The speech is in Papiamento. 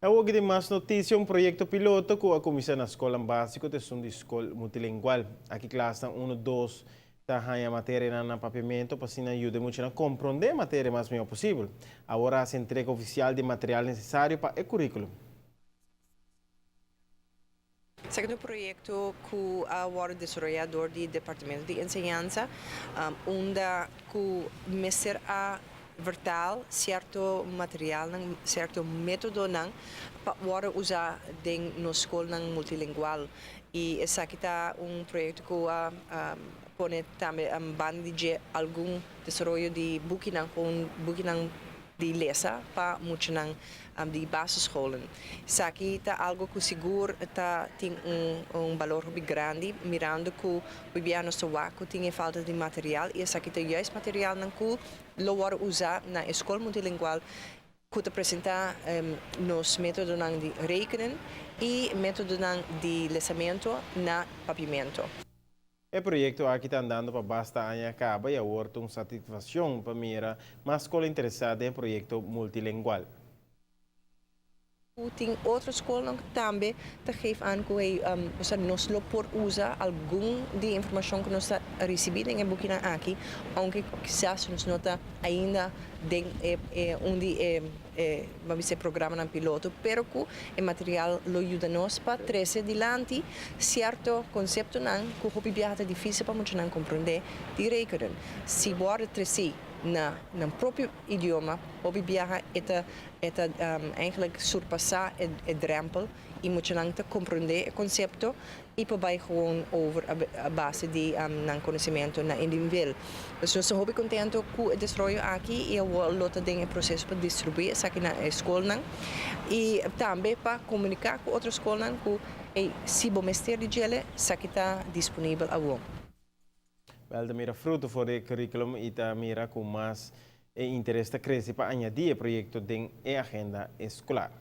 Awor di mas noticia, un proyecto piloto cu a cuminsa na scol basico ta esun di scol multilingual. Aki klas 1, 2 ta haya materia na Papiamento pa asina yuda mucha na comprende materia mas miho posibel. Awor a entrega oficial di material necesario pa e curiculo. Segundo proyecto cu a wordo desaroya di Departamento di Enseñansa, unda cu mester a vertaal cierto material, cierto metodo nan pa wordo usa den nos scol multilingual. Y esaki ta un proyecto cu a pone tambe banda di algun desaroyo di bukinan cu bukinan di lesa pa muchanan di basisscholen. Esaki ta algo cu sigur ta tin un balor grandi, mirando cu bibiano cu tin falta di material y esaki ta juist material nan cu lo wordo usa na scol multilingual cu ta presenta nos metodo di rekenen y metodo di lesamento na Papiamento. E proyecto aki ta andando pa basta aña caba y awor un satisfaccion pa mira mas scol interesa den e proyecto multilingual. Tin otro scol tambe ta geef aan cu nos lo por usa algun di informacion cu nos a ricibi den e bukinan aki, aunke kisas nos no ta ainda den un di ban bisa, programa nan piloto, pero cu e material lo yuda nos pa trece dilanti cierto concepto nan cu hopi biaha ta dificil pa mucha nan comprende di rekenen. Si wordo trece na propio idioma, hopi biaha e ta eigenlijk surpasa e drempel y mucha nan ta comprende e concepto y por bay gewoon over a base di nan conocimento na nivel. Dus nos ta hopi contento cu e desaroyo aki y lo ta den e proceso pa distribui esaki na scol nan y tambe pa comunica cu otro scol nan cu si bo mester di dje, esaki ta disponibel awor. Wel, mira fruto for di curriculum y ta mira cu mas interes ta crece pa añadi e proyecto den agenda escolar.